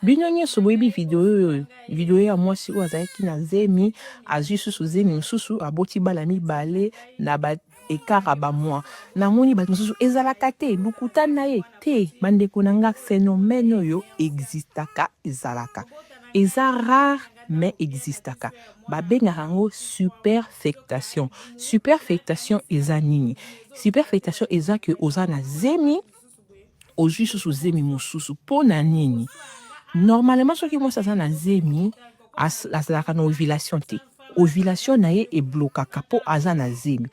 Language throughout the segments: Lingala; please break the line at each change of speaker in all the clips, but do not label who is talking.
Bino nyonso boyebi video oyo, video ya mwasi oyo azalaki na zemi, azwi susu zemi mosusu, aboti bana mibale na ba écart ya ba mois. Namoni bato mosusu ezalaka te, lokuta na ye te. Bandeko na nga, phénomène oyo existaka, ezalaka. Eza rare mais existaka. Babengaka yango superfétation. Superfétation eza nini? Superfétation eza ke oza na zemi, ozwi susu zemi mosusu. Mpo na nini? Normalement, soki mwasi aza na zemi, azalaka na ovulation te. Ovulation na ye eblokaka mpo aza na zemi.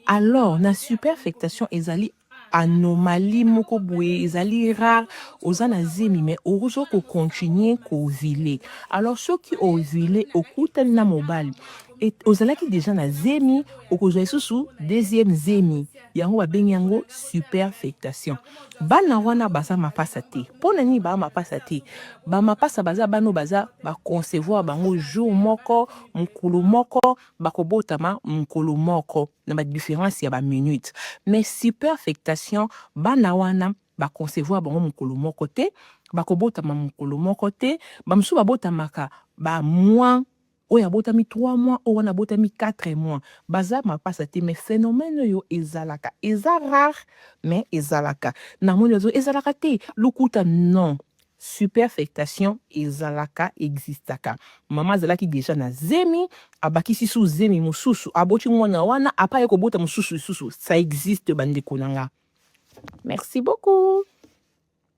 Alors na superfétation, ezali anomalie moko boye, ezali rare. Oza na zemi mais ozo kocontinue koovuler. Alors soki ovuler, okutani na mobali, ozalaki déjà na zemi, okozwa lisusu deuxième zemi. Yango babengi yango superfétation. Bana wana baza mapasa te. Mpo na nini baa mapasa te? Bamapasa baza bana oyo baza baconcevoir bango jour moko, mokolo moko, bakobotama mokolo moko na badifférence ya baminute. Mais superfétation, bana wana baconcevoir bango mokolo moko te, bakobotama mokolo moko te. Bamosusu babotamaka bamois, oyo abotami 3 mois, oyo wana abotami 4 mois. Baza mapasa te, mais phénomène oyo ezalaka. Eza rare mais ezalaka. Namoni ozo ezalaka te, lokuta. Non, superfétation ezalaka, existaka. Mama azalaki déjà na zemi, abakisi su zemi mosusu, aboti mwana wana, apa ye kobota mosusu lisusu. Ça existe, bandeko na nga. Merci beaucoup.